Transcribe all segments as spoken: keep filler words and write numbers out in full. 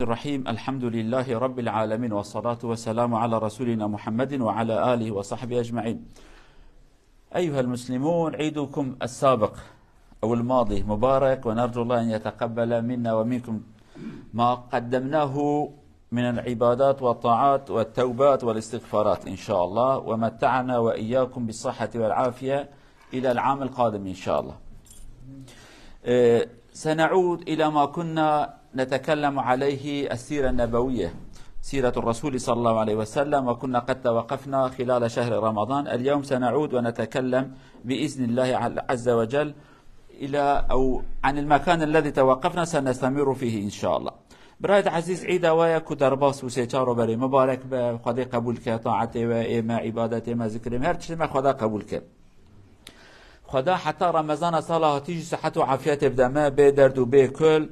الرحيم. الحمد لله رب العالمين، والصلاة والسلام على رسولنا محمد وعلى آله وصحبه أجمعين. أيها المسلمون، عيدكم السابق أو الماضي مبارك، ونرجو الله أن يتقبل منا ومنكم ما قدمناه من العبادات والطاعات والتوبات والاستغفارات إن شاء الله، ومتعنا وإياكم بالصحة والعافية إلى العام القادم إن شاء الله. آه، سنعود إلى ما كنا نتكلم عليه، السيرة النبوية، سيرة الرسول صلى الله عليه وسلم، وكنا قد توقفنا خلال شهر رمضان. اليوم سنعود ونتكلم بإذن الله عز وجل إلى، أو عن المكان الذي توقفنا سنستمر فيه إن شاء الله. برایت عزیز، عیدا وایە کو دەرباس و سێ چار و بەرێ مبارک بە، خودێ قبول کە تاعەتێ وە ئێمە، عیبادەتێ مە، ذکرێ مە، هەر تشتێ مە خدا قبول کە. خدا حتا رمضان ساڵا هاتیژی صحت و عافیەتێ بدە مە، بێ دەرد و بێ کل،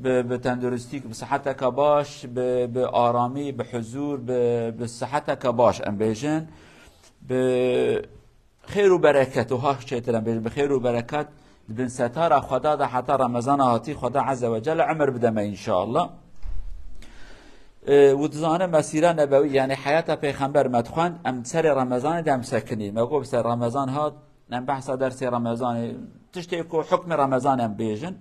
بە، بە تەندروستی، بە سەحەتەکە باش، بە، بە ئارامی، بە حزور، بە، بە سەحەتەکە باش، ئەم بێژن، بە خێر و بەرەکەت و هاش چێترم بێژن، بە خێر و بەرەکەت بن ستارە خدا دا حتا رمضان هاتی، خدا عز و جل عمر بدەمە انشاءالله. ئێ، و دزانە مەسیرە نەبەوی، یعنی حیاتە پێخەمبەر مەدخوەند، ئەم سەرێ رمضان دەم سەکنی، مەگۆ بسەر رمضان هات، ئەم بەحسا دەرسێ رمضان، تشتێک و حکمی رمضان ئەم بێژن.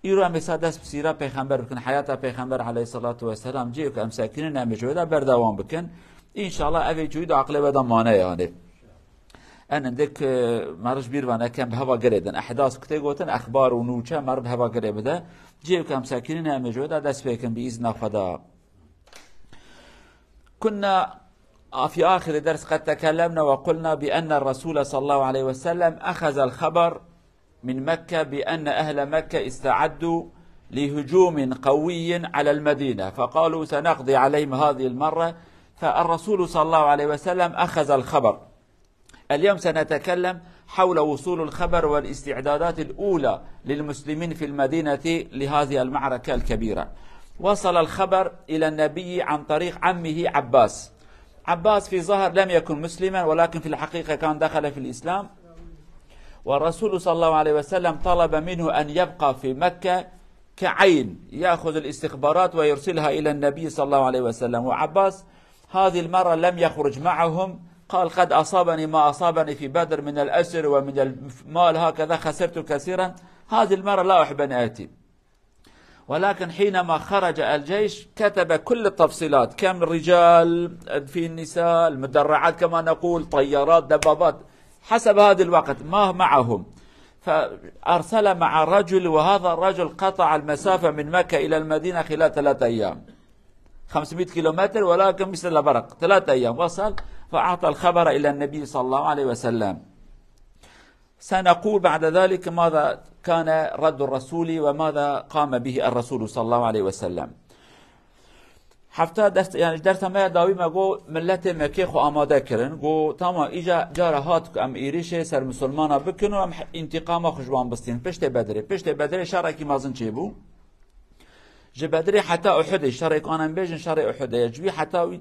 ئیرۆ ئەم ئێستا دەست بە سیرە پێخەمبەر بکەن، حیاتە پێخەمبەر علیه الصلاة والسلام جێ کە ئەم سەکنی نەمێژوێدا بەردەوام بکەن. انشاءالله ئەوێ جوید عقلێ وەدا مانە یانێ. ئەن هەندێک، ئێ، مەڕش بیر وانە کەم بە هەوا گرێدن. ئەحداس کتێ گوتن، ئەخبار و نوچە مەڕ بە هەوا گرێ بدە. جێ کە ئەم سەکنی نەمێژوێدا دەست پێکەن بە ئیزنا خدا. كنا في آخر درس قد تكلمنا وقلنا بأن الرسول صلى الله عليه وسلم أخذ الخبر من مكة بأن أهل مكة استعدوا لهجوم قوي على المدينة، فقالوا: "سنقضي عليهم هذه المرة". فالرسول صلى الله عليه وسلم أخذ الخبر. اليوم سنتكلم حول وصول الخبر والاستعدادات الأولى للمسلمين في المدينة لهذه المعركة الكبيرة. وصل الخبر إلى النبي عن طريق عمه عباس. عباس في ظاهر لم يكن مسلما، ولكن في الحقيقة كان دخل في الإسلام. والرسول صلى الله عليه وسلم طلب منه أن يبقى في مكة كعين، يأخذ الاستخبارات ويرسلها إلى النبي صلى الله عليه وسلم. وعباس هذه المرة لم يخرج معهم، قال: "قد أصابني ما أصابني في بدر من الأسر ومن المال، هكذا خسرت كثيرا، هذه المرة لا أحب أن آتي". ولكن حينما خرج الجيش كتب كل التفصيلات، كم رجال، في النساء، المدرعات كما نقول، طيارات، دبابات، حسب هذا الوقت ما معهم. فأرسل مع رجل، وهذا الرجل قطع المسافة من مكة إلى المدينة خلال ثلاثة أيام. خمسمية كيلومتر، ولكن مثل البرق، ثلاثة أيام وصل، فأعطى الخبر إلى النبي صلى الله عليه وسلم. سنقول بعد ذلك ماذا كان رد الرسول وماذا قام به الرسول صلى الله عليه وسلم. Hefta ders, yani dersa me ya dawî me got, milletê Mekkê xwe amade kirin. Got, tamam, îca cara hat ku em êrişê ser misilmana bikin û em he-, întîqama xwe ji wan bistînin. Piştê Bedrê. Piştê Bedrê şerekî mezin çêbû. Ji Bedrê heta Uhudê, şerê ku an em bêjin şerê Uhudê ye. Ji wî heta wî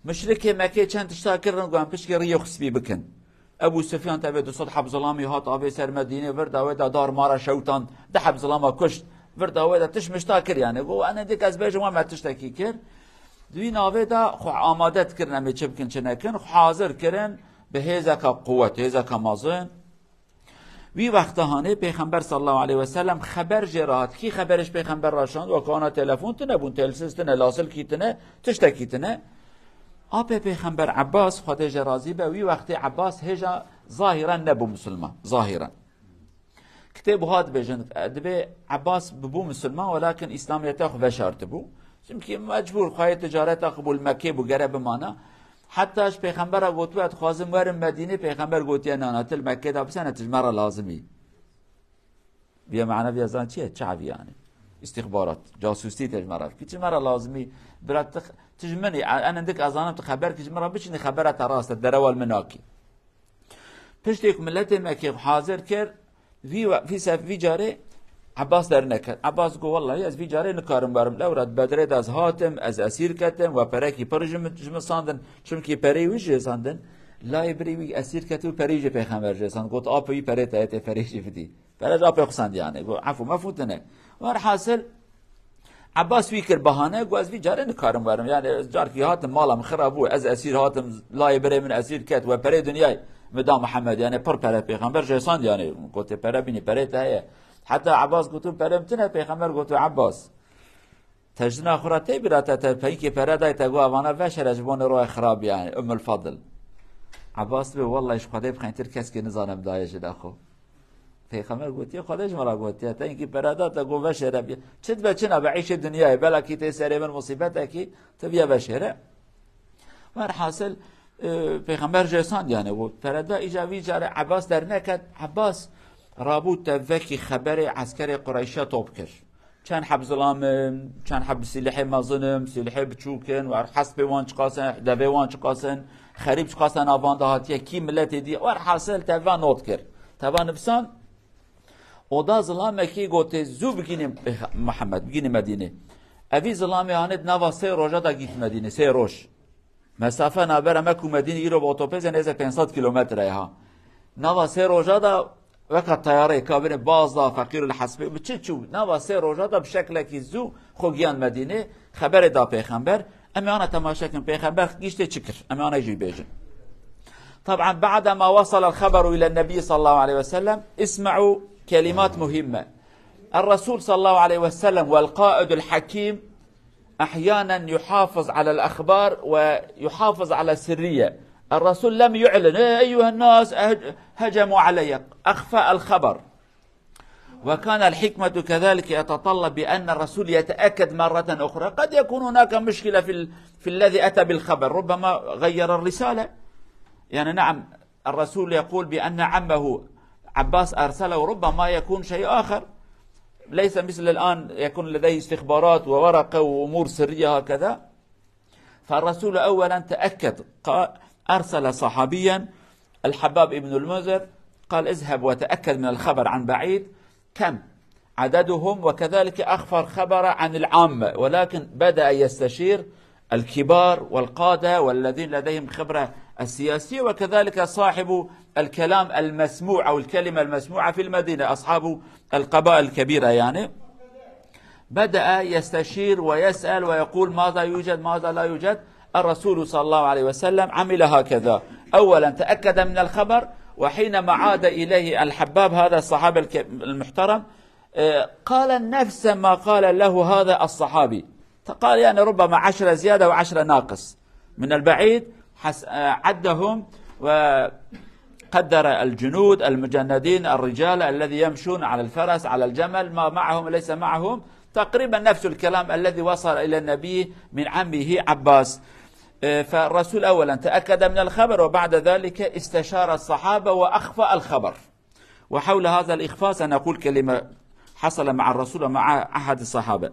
Muşrikê Mekkê çend tişta kirin, got, em pişkê riyê xwe spî bikin. Ebû Sufyan tevê du sed heb zilamî hat avê ser Medînê, vir dawê de dar mara şewtan, du heb zilama kuşt, vir dawê de tişt mişta kir, yani. Got, ene dik ez bêjim, we me tiştekî kir. Di wî navê de xwe amade dikirin, em ê çi bikin, çi nekin, xwe hazir kirin, bi hêzeke quwet, hêzeke mezin. Wî wexta hanê Pêxember sallallahu aleyhi ve sellem xeber jê re hat. Kî xeberê ji Pêxember re şand? Wek ana telefon tune bûn, telsiz tune, lasilkî tune, tiştekî tune. Apê Pêxember Ebbas, Xwedê jê razî be, wî wextê Ebbas hêja zahiren nebû misilman. Zahiren. Kitêb wiha dibêjin, dibê Ebbas bibû misilman, welakin îslamiyeta xwe veşartibû. Çimkî mecbûr xweyê ticareta xwe bû li Mekkê bû, gere bimana. Heta ji Pêxembera gotibe, dixwazim werim Medînê, Pêxember gotiye, na, na, tu li Mekkê de bisene, tu ji me re lazim î. Viya mana viya zan çi ye? Çavî yani. Îstîxbarat, casûsî te ji me re bikî. Tu ji me re lazim î. Bira tu, tu ji min î. En hindik ez zanim tu xeber kî ji min re biçînî, xebera te rast e, derewa li min nakî. Piştê ku miletê Mekkê hazir kir, vî we-, vî sef-, vî carê Ebbas derneket. Ebbas got, "Wellahî ez vî carê nikarim werim. Lewra di Bedrê de ez hatim, ez esîr ketim, we perekî pir ji min, ji min sandin." Çimkî perê wî jê sandin. Layê birî wî esîr ketî û perê jê Pêxember jê sand. Got, "Apê wî perê te ye, tê perê jê bidî." Pere ji apê xwe sand yani. Got, "Efû mefû tune." Werhasil, Ebas wî kir bahane, got, "Ez vî carê nikarim werim. Yani, carkî hatim, mala min xira bû. Ez esîr hatim, layê birê min esîr ket. We perê dinyayê mi da Mihemed. Yani, pir pere." Pêxember jê sand, yani, gotê, "Pere bînî, perê te heye." Heta Ebas gotu, "Perê min tune." Pêxember gotu, "Ebas, tecdina xwe ra tê bîra te, te peykê pere dayî, te got, 'Evana veşere ji bo nê royê xirab yani, Ummul Fadl.'" Ebas dibê, "Wellahî ji Xwedê bi xeyntir keskê nizanim dayê ji de xwe." Pêxember gotiye, "Xwedê ji min re gotiye, te hinkî pere da, te got veşêre bî. Çi dibe çi nebe, îşê dinyayê, belakî tê serê min musîbetekî, tu biye veşêre." Werhasil, e, Pêxember jê sand yani, got, "Pere da." Îca vî carê Ebas derneket. Ebas rabû te vekî xeberê eskerê Qureyşe top kir. Çend heb zilam in, çend heb silihê mezin in, silihê biçûk in, wer hespê wan çiqas in, devê wan çiqas in, xerîb çiqas e nav wan de hatiye, kî miletê dî, wer hasil teva not kir. Teva nivîsan, oda zilamekî gotê, "Zû bigînî Pêx-, Mihemed, bigînî Medînê." Evî zilamê anê di nava sê roja da gît Medînê, sê roj. Mesafe navbera me ku Medînê îro bi otopêzê nêzê pênc sed kîlometre ye ha. Nava sê roja da weka teyareyê kabinê baz da, feqîr li hespê, bi çi çû? Nava sê roja da bi şeklekî zû xwe giyan Medînê, xeberê da pêxember. Em ê ana temaşe kin, pêxember giştê çi kir? Em ê ana jî bêjin. طبعا بعد ما وصل الخبر إلى النبي صلى الله عليه وسلم، اسمعوا كلمات مهمة. الرسول صلى الله عليه وسلم والقائد الحكيم أحيانا يحافظ على الأخبار ويحافظ على السرية. الرسول لم يعلن: "إيه أيها الناس، أهج-، هجموا علي"، أخفى الخبر. وكان الحكمة كذلك يتطلب بأن الرسول يتأكد مرة أخرى. قد يكون هناك مشكلة في ال-، في الذي أتى بالخبر، ربما غير الرسالة. يعني نعم، الرسول يقول بأن عمه عباس أرسله، ربما يكون شيء آخر، ليس مثل الآن يكون لديه استخبارات وورقة وأمور سرية هكذا. فالرسول أولا تأكد، قا-، أرسل صحابيا الحباب ابن المنذر، قال: "اذهب وتأكد من الخبر عن بعيد كم عددهم"، وكذلك أخفى الخبر عن العامة، ولكن بدأ يستشير الكبار والقادة والذين لديهم خبرة السياسية، وكذلك صاحب الكلام المسموع أو الكلمة المسموعة في المدينة، أصحاب القبائل الكبيرة يعني. بدأ يستشير ويسأل ويقول: "ماذا يوجد؟ ماذا لا يوجد؟" الرسول صلى الله عليه وسلم عمل هكذا. أولا تأكد من الخبر، وحينما عاد إليه الحباب، هذا الصحابي الك-، المحترم، آه، قال نفس ما قال له هذا الصحابي. قال يعني ربما عشرة زيادة وعشرة ناقص. من البعيد حس-، آه، عدهم وقدر الجنود المجندين، الرجال الذي يمشون على الفرس، على الجمل، ما معهم، ليس معهم، تقريبا نفس الكلام الذي وصل إلى النبي من عمه عباس. آه، فالرسول أولا تأكد من الخبر، وبعد ذلك استشار الصحابة وأخفى الخبر. وحول هذا الإخفاء سنقول كلمة حصل مع الرسول ومع أحد الصحابة.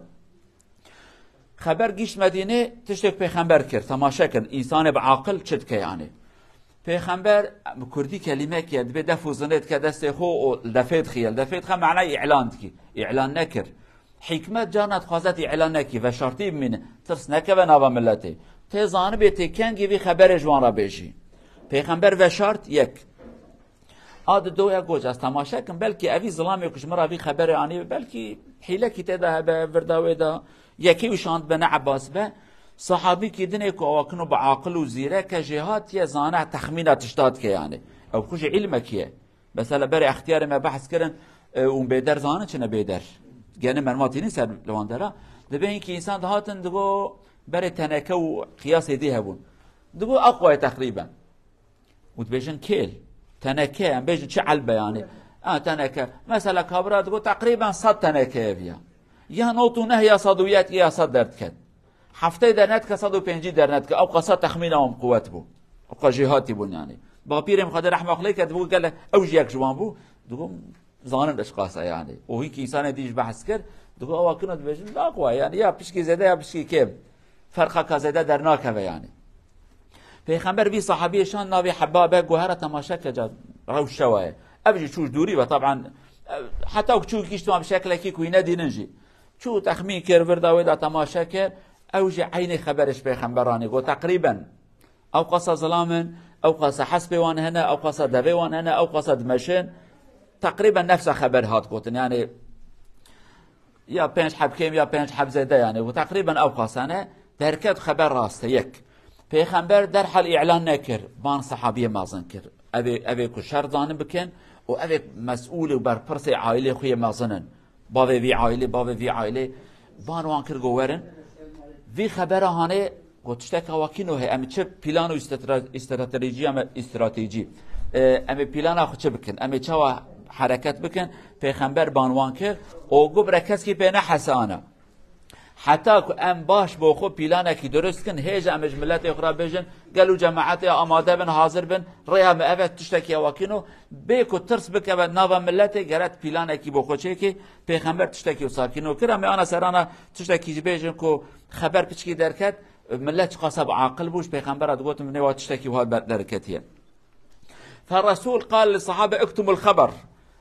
Xeber gîşt Medînê, tiştek pêxember kir. Temaşe kin, însanê bi aqil çi dike yani. Pêxember, bi kurdî kelîmekî ye, dibê def û zinê dike destê xwe û li defê dixiye. Li defê dixe manayê îlan dikî. Îlan nekir. Hikmet carna dixwaze îlan nekî, veşartî bimîne. Tirs nekeve nava miletê. Tê zanibê tê kengî vî xeberê ji wan re bêjî. Pêxember veşart yek. A di doya goç, ez temaşe kim, belkî evî zilamê ku ji min re vî xeberê anî, belkî hîlekî tê de hebe, virda wê de yekê û şand be, ne Ebas be. Sahabîkî dinê ku awakino bi aqil û zîrek e, jê hatiye zane, texmîna tişta dike yani. Ew xwe jî îlmekî ye. Mesela berê extiyarê me behs kirin, e, û bêder zanin çi ne bêder. Gene mermatînin ser li wan dera. Dibê hinkî însan dihatin digo berê teneke û qiyasê dî hebûn. Digo aqwa ye teqrîben. Û dibêjin kêl. Teneke, em bêjin çi elbe yani. Ha, teneke. Mesela kabira digo teqrîben sed teneke ev ya. Ya not û neh ya sed û yek ya sed derdket. Heftê dernedke, sed û pêncî dernedke. Ew qasa texmîna wan quwet bû. Ew qas jêhatî bûn yani. Bapîrê min Xwedê rehma xwe lê ke digo gele ew jî yek ji wan bû. Digo zanin eşqasa yani. Û hinkî însanê dî jî behs kir. Digo ewa kino dibêjin laqwa yani ya pişkî zêde ya pişkî kêm. Ferqa ka zêde dernakeve yani. Pêxember vî sahabiyê şan navê Hebabe, got, "Here temaşe ke ca rewş şewa ye." Ev jî çû ji dûrî ve, taban, e, heta ku çû gihîşt wan bi şeklekî ku wî nedînin jî. Çû texmîn kir, virda wê de temaşe kir, ew jî eynê xeberê ji pêxemberanê got, teqrîben. Ew qasa zilam in, ew qasa hespê wan hene, ew qasa devê wan hene, ew qasa dimeşin. Teqrîben nefsa xeber hat gotin. Yani, ya pênc heb kêm ya pênc heb zêde, yani, û teqrîben ew qasane derket xeber rast e. Yek, Pêxember derhal îlan nekir, ban sehabiyê mezin kir. Evê, evê ku şer zanin bikin û evê mesûl û berpirsê ailê xwe yê mezin in. Bavê vî ailê, bavê vî ailê, ban wan kir ku werin. Vî xebera hanê ku tişteka wakî no heye, em çi plan û îstra-, îstratejî, em îstratejî. E, em ê plana xwe çi bikin? Em ê çawa hereket bikin? Pêxember ban wan kir û got bira keskî pê nehesana. Heta ku em baş bo xwe planekî durust kin, hêja em ji miletê xwe re bêjin, gel û cemaetê amade bin, hazir bin, rêya me ev e, tiştekî ewakîno, bê ku tirs bikeve nava miletê, gere planekî bo xwe çêkê, pêxember tiştekî wisa kîno kir, em ê ana serana tiştekî jî bêjin ku xeber piçkî derket, millet çiqas bi aqil bû, ji pêxembera digotin, nêwa tiştekî wiha ber-, derketiye. فالرسول قال للصحابة: اكتموا الخبر.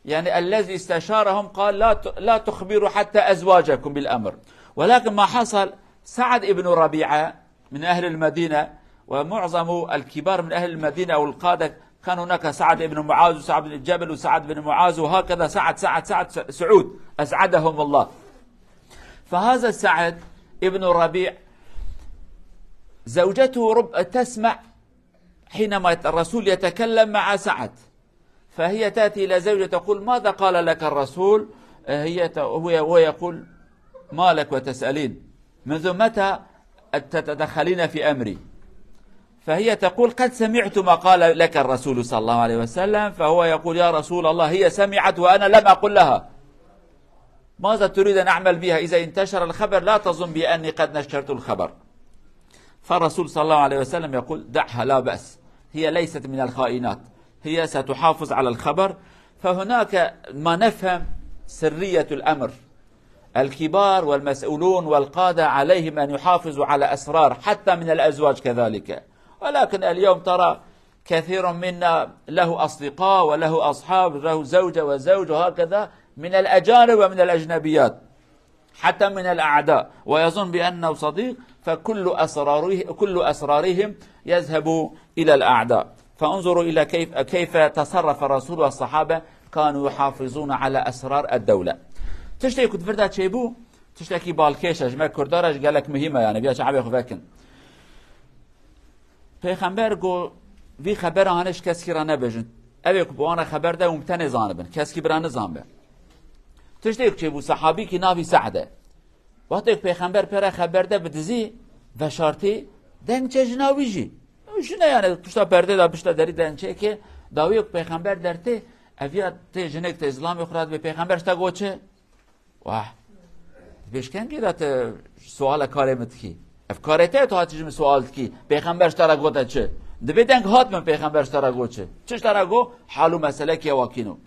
يعني الذي استشارهم قال: لا ت-، لا تخبروا حتى أزواجكم بالأمر. ولكن ما حصل، سعد بن ربيعة من أهل المدينة، ومعظم الكبار من أهل المدينة أو القادة، كان هناك سعد بن معاذ وسعد بن جبل وسعد بن معاذ وهكذا سعد، سعد، سعد، س-، سعود، أسعدهم الله. فهذا سعد بن ربيع زوجته رب-، تسمع حينما الرسول يتكلم مع سعد، فهي تأتي إلى زوجها تقول: ماذا قال لك الرسول؟ هي ت-، هو، هو يقول: ما لك وتسألين؟ منذ متى تتدخلين في أمري؟ فهي تقول: قد سمعت ما قال لك الرسول صلى الله عليه وسلم. فهو يقول: يا رسول الله، هي سمعت وأنا لم أقل لها. ماذا تريد أن أعمل بها؟ إذا انتشر الخبر لا تظن بأني قد نشرت الخبر. فالرسول صلى الله عليه وسلم يقول: دعها، لا بأس، هي ليست من الخائنات، هي ستحافظ على الخبر. فهناك ما نفهم سرية الأمر. الكبار والمسؤولون والقادة عليهم أن يحافظوا على أسرار حتى من الأزواج كذلك. ولكن اليوم ترى كثير منا له أصدقاء وله أصحاب، له زوجة وزوج وهكذا، من الأجانب ومن الأجنبيات، حتى من الأعداء، ويظن بأنه صديق، فكل أسراره-، كل أسرارهم يذهب إلى الأعداء. فانظروا إلى كيف، كيف تصرف الرسول والصحابة، كانوا يحافظون على أسرار الدولة. Tiştê ku di vir de çêbû, tiştekî balkêş e, ji me Kurdan re jî gelek muhîm e, yani, viya çavê xwe vekin. Pêxember got, vî xebera hane ji keskî re nebêjin. Ev ê ku bi wan re xeber de, hûn bi tenê zanibin. Keskî bira nizanbe. Tiştê ku çêbû, sehabîkî navî Se'd e. Wextê ku Pêxember pê re xeber de, bi dizî, veşartî, deng çê jina wî jî. Jin e yani, pişta perdê de, pişta derî deng çêkê, dawiyê ku Pêxember dertê, ev ya tê jinik tê zilamê xwe re dibê, Pêxember ji te got çi? Wah. Dibê ji kengê de tu suala karê min dikî? Ev karê te ye, tu hatî ji min sual dikî. Pêxember ji te re gote çi? Dibê deng hat min, Pêxember ji te re got çi? Çi ji te re got? Hal û meselekî ewakîno.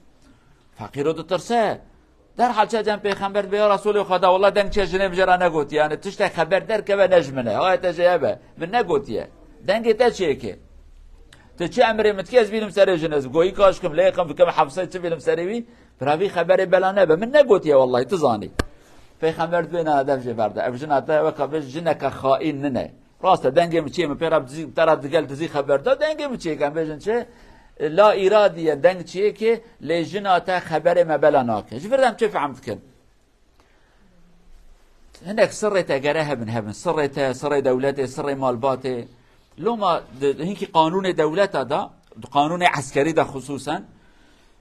Feqîro ditirse. Derhal çe cem Pêxember dibê, ya Resûlê Xweda, wela deng çê jinê min jê re negotiye. Yani tiştek xeber derkeve ne ji min e. Hayete jê hebe. Min negotiye. Dengê te çi yekê? Tu çi emrê min dikî, ez bînim serê jinê. Ez goyî kaşkim, lêqim, bikim, hefsê çi bînim serê wî. Bira vî xeberê bela nebe. Min negotiye wellahî, tu zanî. Pêxember dibê na dev jê berde. Ev jina te weka bêj jineke xaîn nine. Rast e, dengê min çê, min pê re dizî, te re digel dizî xeber da, dengê min çê kem bêjin çi? La îradiye deng çiyê ki lê jina te xeberê me bela nake. Ji vir de em çi fehm dikin? Hinek sirrê te gere hebin, hebin. Sirrê te, sirrê dewletê, sirrê malbatê. Loma di hinkî qanûnê dewleta de, di qanûnê eskerî de xisûsen,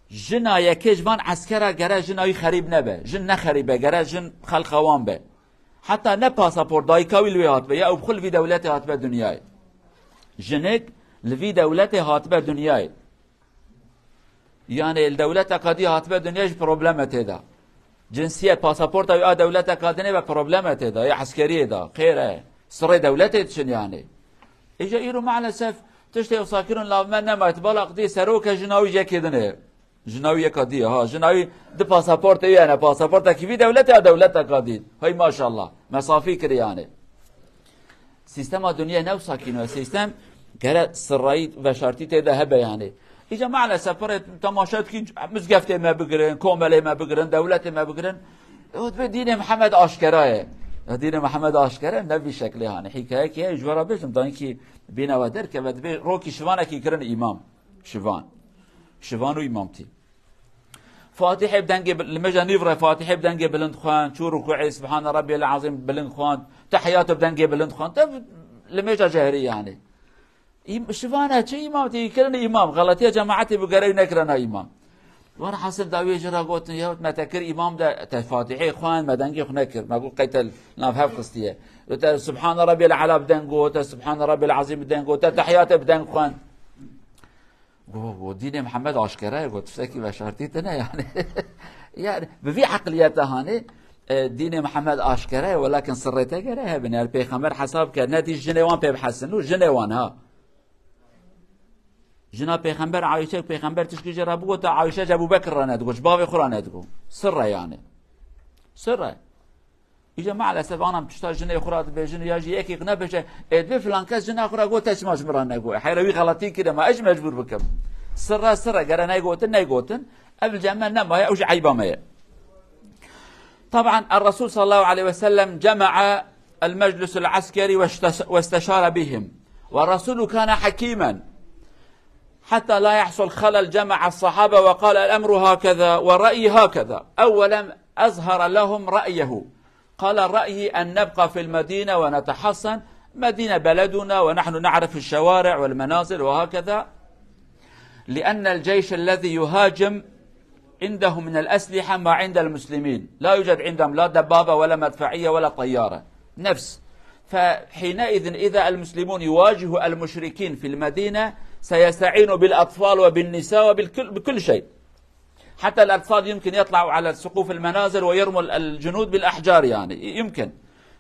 jina yekê ji van eskera gere jina wî xerîb nebe. Jin ne xerîbe, gere jin xelqa wan be. Heta ne pasaport dayika wî li wê hatibe, ya ew bi xwe li vî dewletê hatibe dinyayê. Jinik li vî dewletê hatibe dinyayê. Yani li dewleteka dî hatibe dinya jî probleme tê de. Cinsiyet, pasaporta wî a dewleteka dinê ve probleme tê de, ya eskeriyê de, xêr e. Sirrê dewletê diçin yani. Îca îro maalesef tiştê wisa kirin lav me nema, tu bala qitî serok e, jina wî jekê dinê. Jina wî yeka dî ye, ha. Jina wî di pasaportê wî hene, pasaportekî vî dewletê ya dewleteka dî. Hay maşallah. Mesafî kiri yani. Sîstema dinyayê ne wisa kîno ye. Sîstem gere sirrayî veşartî tê de hebe yani. Îca maalesef pirê temaşe dikî, mizgeftê me bigirin, komelê me bigirin, dewletê me bigirin. O dibê dînê Mihemed aşkera ye. Ya dînê Mihemed aşkera ne vî şeklê hani. Hîkayekê ye, ji we re bêjim, dankî bîna we derkeve, dibê rokî şivanekî kirin îmam. Şivan. Şivan û îmamtî. Fatihê bi dengê bil-, li mêja nîv re Fatihê bi dengê bilind xwend, çû rukûê Subhane Rabbiyel Azîm bilind xwend, Tehiyatê bi dengê bilind xwend. Te li mêja cehrî yani. Îm-, şivane çi îmam tê kirin îmam? Xeletiya cemaetê bi gerek nekirana îmam. Wan hasil dawiyê ji re gotin, ya me te kir îmam de te Fatihê xwend, me dengê xwe nekir. Me got qey te nav hev xistiye. Te Subhane Rabbiyel Ala bi deng got, te Subhane Rabbiyel Azîm bi deng got, te Tehiyatê bi deng xwend. Got, got, dînê Mihemed aşkere ye, got, tiştekî veşartî tine yani. Yani, bi vî eqliyete hanê, e, dînê Mihemed aşkere ye, welakin sirrê te gere hebin. Yani, pêxember hesab kir, ne dî jinê wan pê bihesin û jinê wan ha. Jina pêxember Ayşe, pêxember tişkî jê re bigota, Ayşe ji Ebu Bekir re nedigot, ji bavê xwe re nedigot. Sirre yani. Sirre. Îca maalesef anam tişta jinê xwe re dibêjin ya jî yekî nebêje, ê dibê filan kes jina xwe re got, te çima ji min re negot? Heyra wî xeletî kire, ma ez jî mecbûr bikim. Sirre sirre, gere neygotin, neygotin. Ev li cem me nemaye, ew jî eyba me ye. طبعا الرسول صلى الله عليه وسلم جمع المجلس العسكري واشتس-، واستشار بهم. والرسول كان حكيما حتى لا يحصل خلل، جمع الصحابة وقال: الأمر هكذا والرأي هكذا. أولا أظهر لهم رأيه، قال: الرأي أن نبقى في المدينة ونتحصن، مدينة بلدنا ونحن نعرف الشوارع والمنازل وهكذا، لأن الجيش الذي يهاجم عندهم من الأسلحة ما عند المسلمين، لا يوجد عندهم لا دبابة ولا مدفعية ولا طيارة، نفس. فحينئذ إذا المسلمون يواجهوا المشركين في المدينة سيستعينوا بالأطفال وبالنساء وبالكل، بكل شيء. حتى الأطفال يمكن يطلعوا على سقوف المنازل ويرموا ال-، الجنود بالأحجار، يعني، يمكن.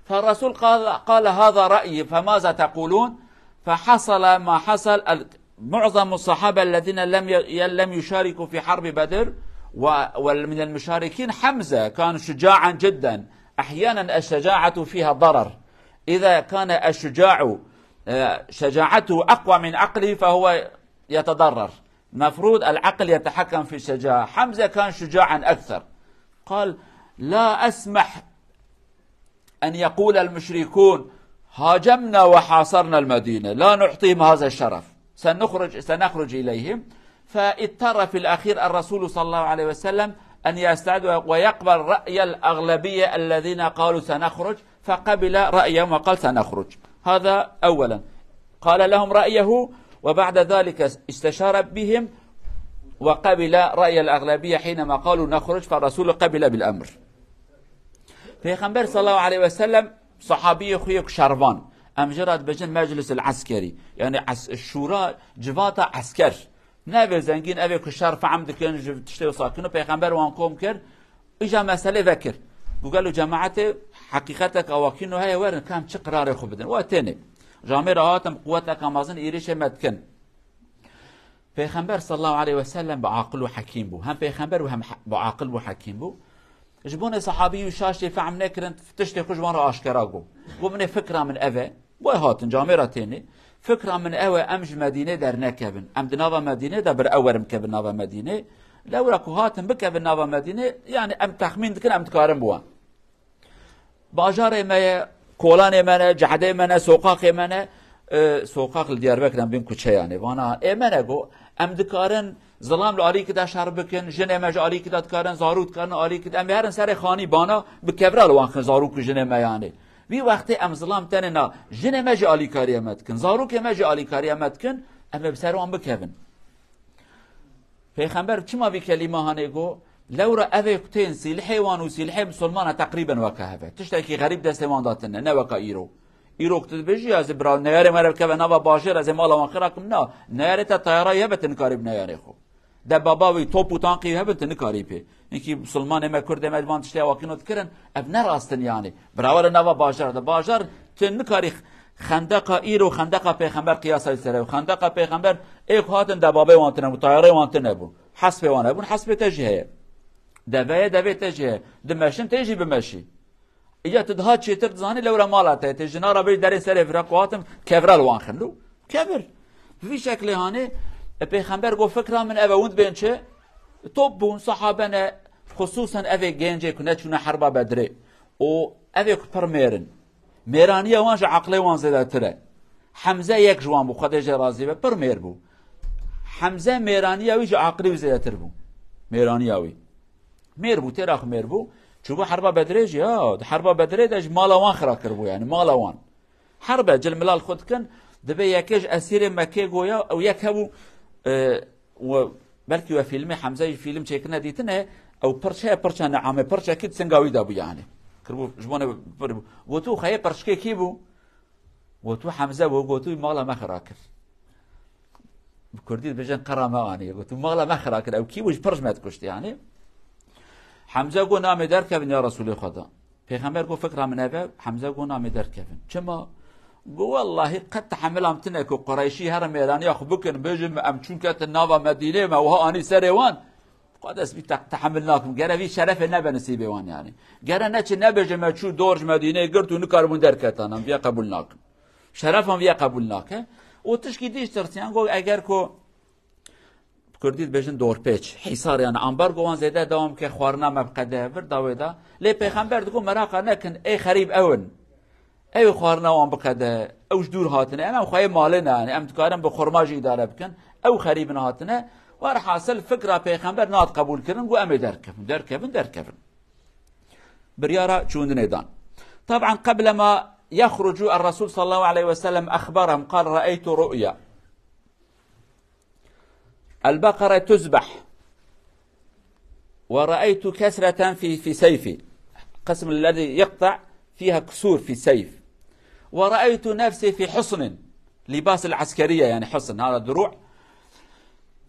فالرسول قال، قال: هذا رأيي، فماذا تقولون؟ فحصل ما حصل، ال-، معظم الصحابة الذين لم ي-، لم يشاركوا في حرب بدر و-، ومن المشاركين حمزة كان شجاعا جدا. أحيانا الشجاعة فيها ضرر. إذا كان الشجاع، آه، شجاعته أقوى من عقله فهو يتضرر. مفروض العقل يتحكم في الشجاعة. حمزة كان شجاعا أكثر. قال: لا أسمح أن يقول المشركون: هاجمنا وحاصرنا المدينة، لا نعطيهم هذا الشرف، سنخرج، سنخرج إليهم. فاضطر في الأخير الرسول صلى الله عليه وسلم أن يستعد ويقبل رأي الأغلبية الذين قالوا سنخرج، فقبل رأيهم وقال: سنخرج. هذا أولا. قال لهم رأيه، وبعد ذلك استشار بهم وقبل رأي الأغلبية حينما قالوا نخرج، فالرسول قبل بالأمر. Pêxember sallallahu aleyhi ve sellem sahabiyê xwe yek şervan. Em jê re dibêjin meclis el eskerî. Yani es-, şura civata esker. Ne vê zengîn, ev ê ku şer fehm dikin, ji tiştê wisa kin û pêxember wan kom kir, îja meselê vekir. Got, gelo cemaetê heqîqetek awakîno heye, werin, ka em çi qirarê xwe bidin. Wa tênê. Ji Amêra hatin bi quweteka mezin êrîşê me dikin. Pêxember sallallahu aleyhi ve sellem bi aqil û hekîm bû. Hem pêxember bû, hem he-, bi aqil bû, hekîm bû. Ji bo ne sahabî û şaş tê fehm nekirin, tiştê xwe ji wan re aşkera got. Got, min ê fikra min ev e. Boy hatin, camê re tênê. Fikra min ew e, em ji Medînê dernekevin. Em di nava Medînê de bir ew werin bikevin nava Medînê. Lewra ku hatin bikevin nava Medînê, yani em texmîn dikin, em dikarin biwan. Bajarê me ye, kolanê me ne, cehdê me ne, soqaxê me ne. E, soqax li Diyarbekir em bên kuçe yani. Vana, ê me ne got, em dikarin zilam li alîkî de şer bikin, jinê me ji alîkî de dikarin, zarok dikarin alîkî de. Em ê herin serê xanî bana, bi kevra li wan xin zarok û jinê me yani. Vî wextê em zilam tenê na, jinê me jî alîkariya me dikin, zarokê me jî alîkariya me dikin, em ê bi ser wan bikevin. Pêxember çima vî kelîma hanê got? Lewra ev ê ku tên sîlhê wan û sîlhê misilmana teqrîben weke hev e. Tiştekî xerîb destê wan de tine, ne weke îro. Îro ku tu dibêjî, ez ê bira neyarê me re bikeve nava bajêr, ez ê mala wan xira kim, na. Neyarê te tayara wî hebe, tu nikarî bi neyarê xwe. Debaba wî, top û tankê wî hebin, tu nikarî pê. Hinkî misilmanê me, kurdê me, van tiştê awakîno dikirin, ev ne rast in yani. Bira were nava bajar de. Bajar tu nikarî xendeqa îro, xendeqa pêxember qiyasa wî ser e. Xendeqa pêxember ê ku hatin debabê wan tine bû, tayarê wan tine bû. Hespê wan hebûn, hespê te jî heye. Deveye, devê te jî heye. Dimeşin, tê jî bimeşî. Îca tu daha çêtir dizanî, lewra mala te, tê jina re bêjî derê serê vira ku hatim kevra li wan xin. Kevir. Bi vî şeklê hanê, e, pêxember got, fikra min ev e, hûn dibên çi? Top bûn, sahabe ne, xusûsen ev ê gencê ku neçûne herba Bedrê. Û ev ê ku pir mêr in. Mêraniya wan ji aqilê wan zêdetir e. Hemze yek ji wan bû, Xwedê jê razî be, pir mêr bû. Hemze mêraniya wî ji aqilê wî zêdetir bû. Mêraniya wî. Mêr bû, têra xwe mêr bû. Çûbû herba Bedrê jî, ya, di herba Bedrê de ji mala wan xira kiribû, yani, mala wan. Herbe, cil milal xwe dikin, dibê yekê ji esîrê Mekkê goya, ew yek hebû, e, we, belkî we fîlmê Hemze jî fîlm çêkirine dîtine, ew pirç heye, pirça neamê, pirçekî di singa wî de bû, yani. Kiribû, ji bo ne, pir bû. Gotû, xeyê pirçkê kî bû? Gotû, Hemze bû, gotû, mala me xira kir. Bi kurdî dibêjin, qera me aniye. Gotû, mala me xira kir. Ew kî bû, ji pirç me dikuşt, yani. Hemze got, namê derkevin ya Resulê Xweda. Pêxember got, fikra min ev e, Hemze got, namê derkevin. Çima? Got, wellahî qet tehemila min tune ku Qureyşî here mêraniya xwe bikin, bêjin, em çûn ketin nava Medînê, me wiha anî serê wan. Xwedê ez vî te-, tehemil nakim. Gere vî şerefê nebe nisîbê wan yani. Gere neçe nebêje me çû dor ji Medîneyê girt û nikaribûn derketan. Em viya qebûl nakin. Şerefan viya qebûl nake. Û tişkî dî ji tirsiyan got eger ku bi kurdî dibêjin dorpêç, hîsar yani ambargo wan zêde dewam ke xwarina me biqede vir dawê de. Lê pêxember digot meraqa nekin ê xerîb ew in. Ew ê xwarina wan biqede, ew ji dûr hatine, em, em xweyê malê ne, yani em dikarin bi xurma jî îdare bikin, ew xerîbin hatine. Werhasil fikra pêxember nat qebûl kirin, got em ê derkevin, derkevin, derkevin. Biryara çûndinê dan. Taban qeble ma yexrucu er-Resul sallallahu aleyhi ve sellem exbarahum, qal re'eytu ru'ya. البقرة تذبح، ورأيت كسرة في، في سيفي، قسم الذي يقطع فيها كسور في السيف، ورأيت نفسي في حصن، لباس العسكرية يعني حصن، هذا دروع.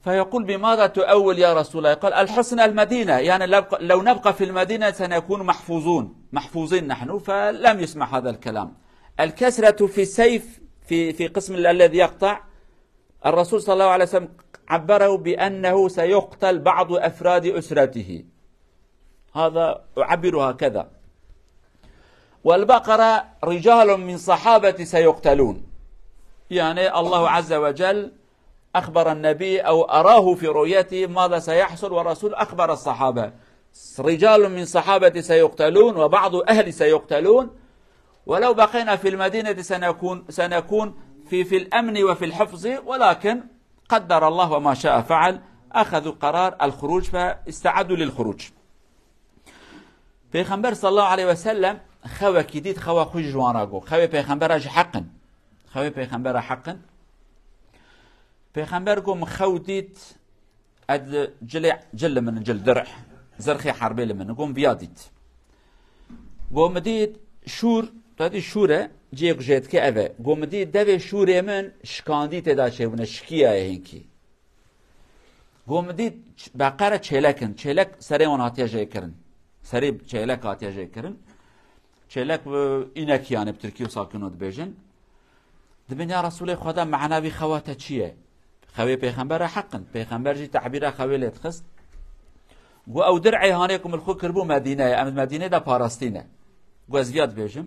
فيقول: بماذا تؤول يا رسول الله؟ قال: الحصن المدينة، يعني لو، لو نبقى في المدينة سنكون محفوظون، محفوظين نحن، فلم يسمع هذا الكلام. الكسرة في السيف، في، في قسم الذي يقطع، الرسول صلى الله عليه وسلم عبره بأنه سيقتل بعض أفراد أسرته. هذا أعبر هكذا. والبقرة رجال من صحابة سيقتلون. يعني الله عز وجل أخبر النبي أو أراه في رؤيته ماذا سيحصل، والرسول أخبر الصحابة. رجال من صحابة سيقتلون وبعض أهل سيقتلون. ولو بقينا في المدينة سنكون، سنكون في، في الأمن وفي الحفظ، ولكن قدر الله وما شاء فعل، أخذوا قرار الخروج فاستعدوا للخروج. Pêxember sallallahu aleyhi ve sellem xewekî dît, xewa xwe ji wan re got. Xewê pêxembera ji heq in. Xewê pêxembera heq in. Pêxember got, min xew dît, ed cilê, cil li min, cil, dirh, zirxê herbê li min, got, min viya dît. Got, min dît şûr, tu dî şûr e, cihê ku jê dike ev e. Got, min dît devê şûrê min şikandî tê de çêbûne, şikiyaye hinkî. Got, min dît ç-, beqere çêlek in, çêlek serê wan hatiye jêkirin. Serê çêlek hatiye jêkirin. Çêlek, e, înek yani bi tirkî wisa kino dibêjin. Dibên ya Resûlê Xweda, mena vî xewa te çi ye? Xewê pêxembera heq in. Pêxember jî tebîra xewê lê dixist. Got, ew dir'ê hanê ku min li xwe kiribû Medîne ye. Em di Medînê de parastî ne. Got, ez viya dibêjim.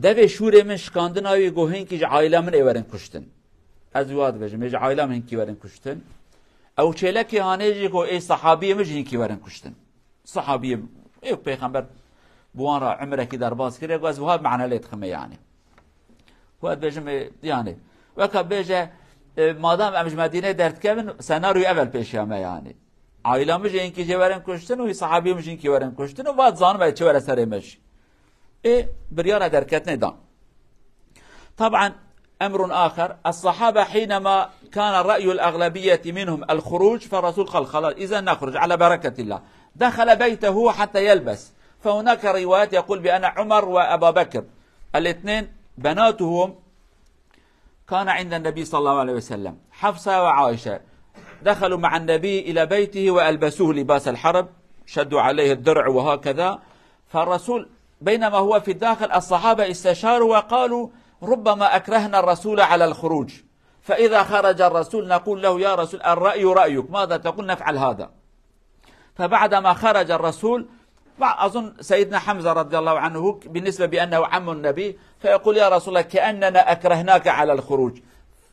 Devê şûrê min şikandina wî, got, hinkî ji aîla min ê werin kuştin. Ez wiha dibêjim, ê ji aîla min hinkî werin kuştin. Ew çêlekê hanê jî, got, ê sahabiyê min jî hinkî werin kuştin. Sahabiyê, ê pêxember bi wan re umrekî derbas kiriye, got, ez wiha mane lê dixime yani. Got, ez dibêjim, ê, yani, weka bêje, e, madem em ji Medînê derdikevin, senaryoyê evel pêşiya me yani. Aîla min jî hinkî jê werin kuştin û sahabiyê min jî hinkî werin kuştin û va dizanim ez çi were serê me jî. Ê, biryara derketinê dan. طبعا أمر آخر، الصحابة حينما كان رأي الأغلبية منهم الخروج، فالرسول قال: خلاص، إذا نخرج على بركة الله. دخل بيته حتى يلبس، فهناك روايات يقول بأن عمر وأبا بكر الاثنين بناتهم كان عند النبي صلى الله عليه وسلم، حفصة وعائشة، دخلوا مع النبي إلى بيته وألبسوه لباس الحرب، شدوا عليه الدرع وهكذا. فالرسول بينما هو في الداخل، الصحابة استشاروا وقالوا: ربما أكرهنا الرسول على الخروج، فإذا خرج الرسول نقول له: يا رسول، الرأي رأيك، ماذا تقول؟ نفعل هذا. فبعدما خرج الرسول، أظن سيدنا حمزة رضي الله عنه بالنسبة بأنه عم النبي، فيقول: يا رسول الله، كأننا أكرهناك على الخروج،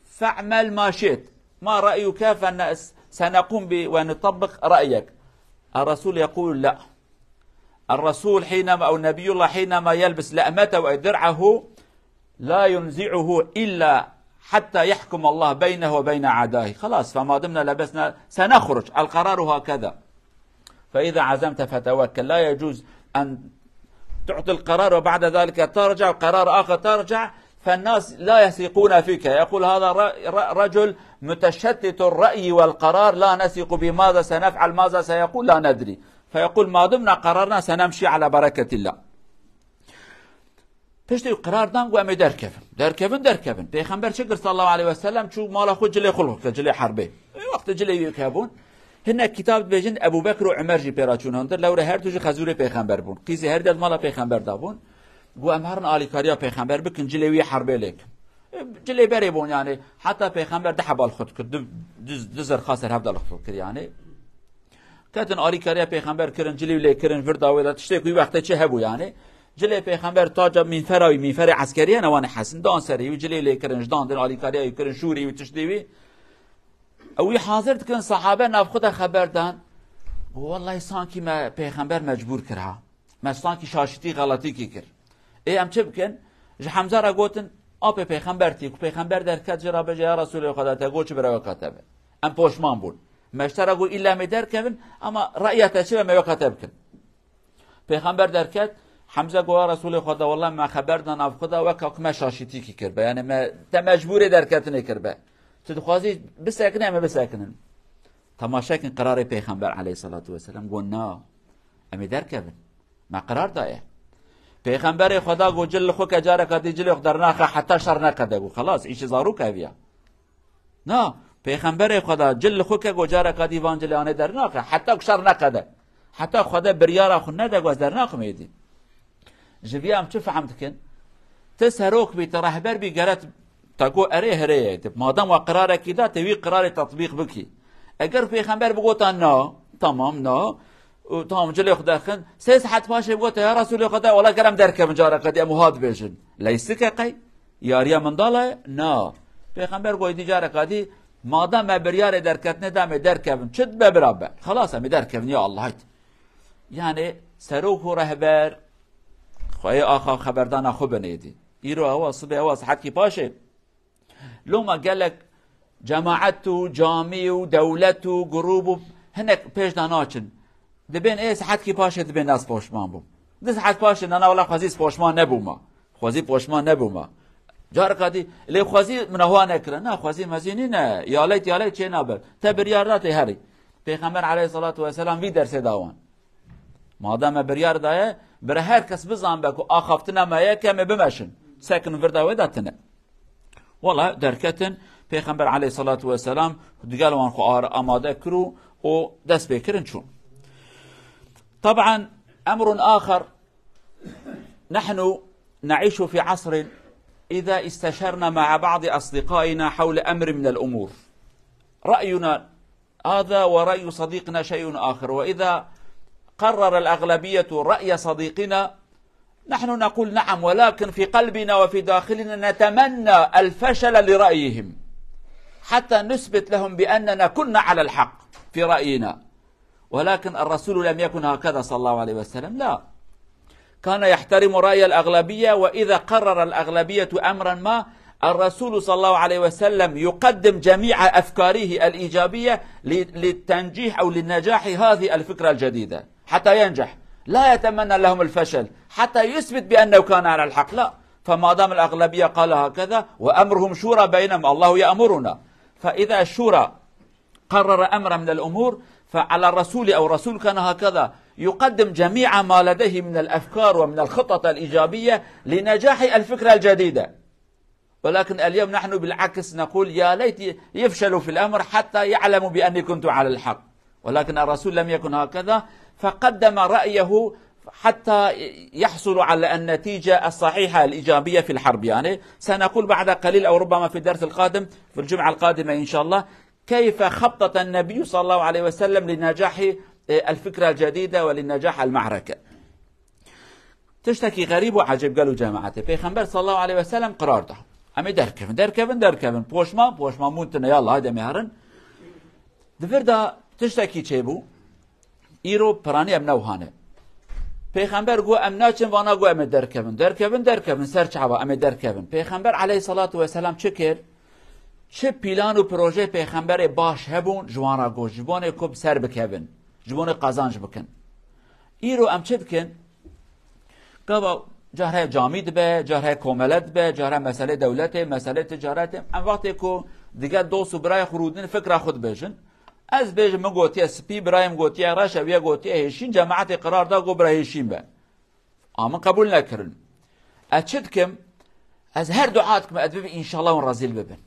فاعمل ما شئت، ما رأيك؟ فن-، سنقوم ب-، ونطبق رأيك. الرسول يقول: لا. الرسول حينما، أو نبي الله حينما يلبس لأمته أو درعه، لا ينزعه إلا حتى يحكم الله بينه وبين أعدائه. خلاص، فما دمنا لبسنا سنخرج، القرار هكذا. فإذا عزمت فتوكل. لا يجوز أن تعطي القرار وبعد ذلك ترجع، قرار آخر ترجع، فالناس لا يثقون فيك. يقول: "هذا ر-، ر-، رجل متشتت الرأي والقرار، لا نثق به، ماذا سنفعل، ماذا سيقول، لا ندري." فيقول: "ما دمنا قررنا سنمشي على بركة الله." Piştî qerar dan ku em ê derkevin. Derkevin, derkevin. Pêxember çi kir sallallahu aleyhi ve sellem? Çû mala xwe, cilê xwe lixwe kir, cilê herbê. Wextê cilê wî hebûn, hinek kitab dibêjin Ebu Bekr û Umer jî pê re çûn hundir. Lewre her du jî xezûrê pêxember bûn. Qîzê her der mala pêxember de bûn. Got: "Em herin alîkariya pêxember bikin, cilê wî herbê lêkin." E, cilê berê bûn yani. Heta pêxember di hebal xwe dikir, du, du, du zirxa ser hev de li xwe kir yani. Ketin alîkariya pêxember kirin, cilî lê kirin, vir dawê de tiştê ku wî wextê çi hebû yani. Cilê pêxember taca mînfera wî, mînferê eskeriyê ne wan hesin, dan serê wî, cilê lê kirin, ji dan din alîkariya wî kirin, şûrî wî, tiştê wî. Ew wî hazir dikin, sahabe nav xwe de xeber dan. Wellahî sankî me pêxember mecbûr kir ha. Me sankî şaşitî, xeletîkî kir. Ê em çi bikin? Ji Hemza re gotin, apê pêxember tî, ku pêxember derket jê re bêje, ya Resûlê Xweda, te got çi bira weka te be. Em poşman bûn. Me ji te re got, îlla em ê derkevin, ama re'ya te çi be, me weka te bikin. Pêxember derket, Hemze got, ya Resûlê Xweda, wela me xeber da nav xwe da, weka ku me şaşîtîkî kir be. Yani me, te mecbûrê derketinê kir be. Tu dixwazî bisekine, em ê bisekinin. Temaşe kin qerarê Pêxember aleyhissalatu vesselam. Got, na, em ê derkevin. Me qerar daye. Pêxemberê Xweda got, cil li xwe ke, careka dî cilê xwe dernaxe heta şer neqede. Got, xelas, îşê zarok ev ya. Na, Pêxemberê Xweda cil li xwe ke, got, careka dî van cilê anê dernaxe heta ku şer neqede. Heta Xwede biryara xwe nede, got, ez dernaxim êdî. Ji vî em çi fehm dikin? Ti serok bî, ti rehber bî, gere te got erê, hirê ye. Madem we qirarekî da, te wî qirarê tetbîq bikî. Eger pêxember bigota na, tamam, na, û tamam, cilê xwe derxin. Sê saet paşê bigota, ya Resûlê Xweda, wela ger em derkevin careke dî, em wiha dibêjin. Leysike qey? Yariya min dala ye? Na. Pêxember got, dî careka dî, madem me biryarê derketinê da, em ê derkevin. Çi dibe bira be? Xelas, em ê derkevin, ya Allah, haydi. Yani serok û rehber xweyê axa xeberdana xwe binêdî. Îro ewa, sibê ewa, saetkî paşê. Loma gelek cemaet û camî û dewlet û grûb û hinek pêş de naçin. Dibên ê saetkî paşê dibên ez poşman bûm. Di saet paşê nana wela xwezî poşman nebûma. Xwezî poşman nebûma. Careka dî lê xwezî min awa nekire. Na, xwezî mezî nîne. Ya leyt, ya leyt çê nabe. Te biryar da tê herî. Pêxember aleyhissalatu vesselam vî dersê da wan. Madem me biryar daye, bira her kes bizanbe ku axaftina me ye ke em ê bimeşin. Sekin vir da wê de tine. Wela derketin, Pêxember aleyhissalatu vesselam digel wan xwe ar-, amade kir û, û dest pê kirin çûn. طبعا، أمر آخر، نحن نعيش في عصر إذا استشرنا مع بعض أصدقائنا حول أمر من الأمور، رأينا هذا ورأي صديقنا شيء آخر، وإذا قرر الأغلبية رأي صديقنا، نحن نقول نعم، ولكن في قلبنا وفي داخلنا نتمنى الفشل لرأيهم حتى نثبت لهم بأننا كنا على الحق في رأينا. ولكن الرسول لم يكن هكذا صلى الله عليه وسلم، لا، كان يحترم رأي الأغلبية، وإذا قرر الأغلبية أمرا ما، الرسول صلى الله عليه وسلم يقدم جميع أفكاره الإيجابية ل-، للتنجيح أو لنجاح هذه الفكرة الجديدة حتى ينجح، لا يتمنى لهم الفشل حتى يثبت بأنه كان على الحق، لا. فما دام الأغلبية قال هكذا وأمرهم شورى بينهم، الله يأمرنا، فإذا الشورى قرر أمرا من الأمور، فعلى الرسول أو الرسول كان هكذا يقدم جميع ما لديه من الأفكار ومن الخطط الإيجابية لنجاح الفكرة الجديدة. ولكن اليوم نحن بالعكس نقول: يا ليت يفشلوا في الأمر حتى يعلموا بأني كنت على الحق. ولكن الرسول لم يكن هكذا، فقدم رأيه حتى يحصلوا على النتيجة الصحيحة الإيجابية في الحرب. يعني سنقول بعد قليل أو ربما في الدرس القادم، في الجمعة القادمة إن شاء الله، كيف خطط النبي صلى الله عليه وسلم لنجاح، آه، الفكرة الجديدة ولنجاح المعركة. Tiştekî xerîb û ecêb gel û cemaetê. Pêxember sallallahu aleyhi ve sellem qerar da. Em ê derkevin, derkevin, derkevin. Poşman, poşman bûn tine, yallah, haydi em ê herin. Di vir de tiştekî çêbû. Îro piranî em ne wiha ne. Pêxember got, em naçin vana, got, em ê derkevin. Derkevin, derkevin, ser çava, em ê derkevin. Pêxember aleyhissalatu vesselam çi kir? Çi plan û projeyê Pêxemberê baş hebûn, ji wan re got, ji bonê ku bi ser bikevin. Ji bo ne qazanc bikin. Îro em çi dikin? Gava care camî dibe, care komele dibe, care mesele dewletê, mesele ticaretê. Em wextê ku digel dost û birayê xwe rûdin fikra xwe dibêjin. Ez bêjim min gotiye spî, birayê min gotiye reş, ew ye gotiye hêşîn, cemaetê qerar da ku bira hêşîn be. A min qebûl nekirin. Ez çi dikim? Ez her dua dikim, ez bibî înşallah hûn rezîl bibin.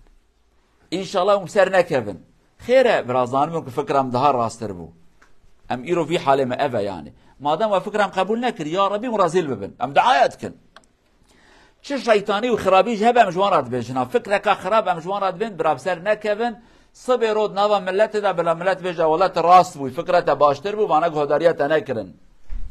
Înşallah hûn ser nekevin. Xêr e, bira zanibin ku fikra min daha rastir bû. Em îro vî halê me ev e yani. Madem we fikra min qebûl nekir, ya Rebî hûn rezîl bibin. Em duaya dikin. Çi şeytanî û xirabî jî hebe em ji wan re dibêjin. Ha, fikreka xirab em ji wan re dibên, bira bi ser nekevin. Sibê rot nava milletê de bila millet bêje, "Wele te rast bû, fikra te baştir bû, vana guhdariya te nekirin."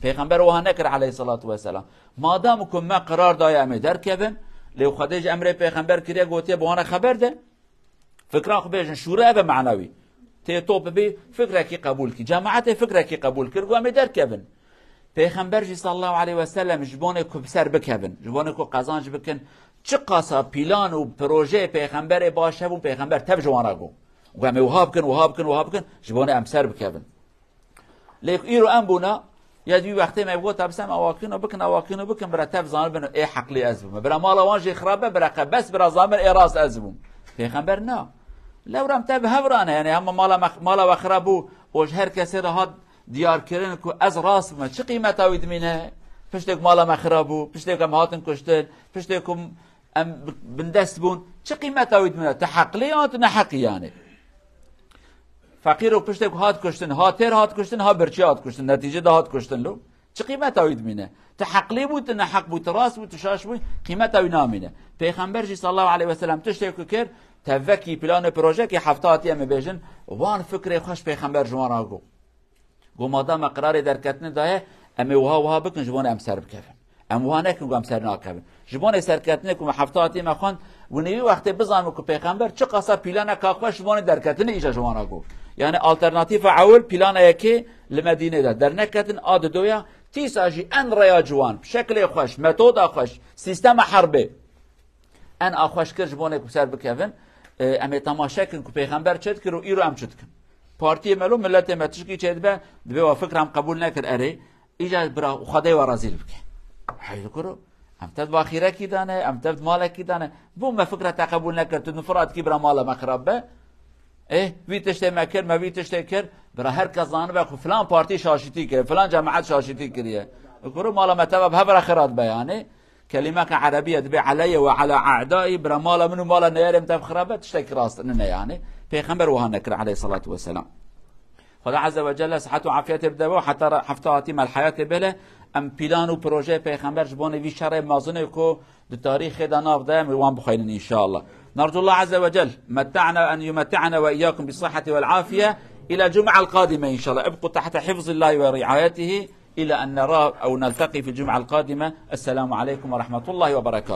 Pêxember wiha nekir aleyhissalatu vesselam. Madam ku me qerar daye em ê derkevin, lê Xwedê ji emrê pêxember kiriye, gotiye, "Bi wana xeber de." Fikra xwe bêjin, şûre eve manewî. Tê top bibî, fikrekî qebûl kî. Cemaetê fikrekî qebûl kir, got, "Em ê derkevin." Pêxember jî sallallahu aleyhi ve sellem ji bonê ku bi ser bikevin, ji bonê ku qezanc bikin, çiqasa plan û projeyê pêxemberê baş hebûn, pêxember tev ji wan re got. Got, "Em ê wiha bikin, wiha bikin, wiha bikin, ji bonê em ser bikevin." Lê îro em bûna, ya di wî wextê me gota, "Bisem awa kin û bikin, awa kin û bikin, bira tev zanibin ê heqlî ez bûm. Bira mala wan jî xirab be, bira qe bes, bira zanibin ê rast ez bûm." Pêxember na. Lewra em tev hev rane, yani hema mala me, mala we xirab bû, û ji her kesê re hat diyarkirin ku ez rast bûme, çi qîmeta wî dimîne? Piştê ku mala me xirab bû, piştê ku em hatin kuştin, piştê ku em bi-, bindest bûn, çi qîmeta wî dimîne? Tu heqlî ya tu neheqî yani. Feqîr û piştê ku hat kuştin, ha têr hat kuştin, ha birçî hat kuştin, netîce de hat kuştin lo. Çi qîmeta wî dimîne? Tu heqlî bû, tu neheq bû, tu rast bû, tu şaş bû, qîmeta wî namîne. Pêxember jî sallallahu aleyhi ve sellem tiştê ku kir, tevekî plan û projekî hefta hatiye me bêjin, wan fikrê xweş pêxember ji wan re got. Got, "Madam me qirarê derketinê daye, em ê wiha wiha bikin, ji bo em ser bikevin. Em wiha nekin, got, em ser nakevin." Ji bo serketinê ku me hefta hatî me xwend, û nêwî wextê bizanin ku pêxember çiqasa planeka xweş ji bo derketinê îca ji wan re got. Yani alternatîfa ewil, plana yekê li Medînê de derneketin, a didoya, tîsa jî en rêya ciwan, şeklê xweş, metoda xweş, sîstema herbê. En a xweş kir ji bo ku ser bikevin, e, em ê temaşe kin ku pêxember çi dikir û îro em çi dikin. Partiyê me lo, milletê me tişkî çêdibe, dibê we fikra em qebûl nekir erê, îca bira Xwedê we rezîl bike. Hey kuro, em tev axîrekî dane, em tev malekî dane. Bo me fikra te qebûl nekir, tu nifira dikî bira mala me xirab be. Eh, vî tiştê me kir, me vî tiştê kir. Bira her kes zanibe ku filan partî şaşîtî kiriye, filan cemaet şaşîtî kiriye. Kuro mala me teva bi hev re xirat be yani. Kelîmeke erebî ye, dibê aleyye ve ala a'daî, bira mala min û mala neyarê min tev xirabe, tiştekî rast nine yani. Pêxember wiha nekir aleyhissalatu vesselam. Xweda Azze ve Celle sihet û afiyetê bide bo, heta re-, hefta hatî me li heyatê bêle, em plan û projeyê Pêxember ji bo vî şerê mezin ê ku di tarîxê de nav de, em ê wan bixweynin înşallah. نرجو الله عز وجل متعنا أن يمتعنا وإياكم بالصحة والعافية إلى الجمعة القادمة إن شاء الله. ابقوا تحت حفظ الله ورعايته. إلى أن نرى أو نلتقي في الجمعة القادمة. السلام عليكم ورحمة الله وبركاته.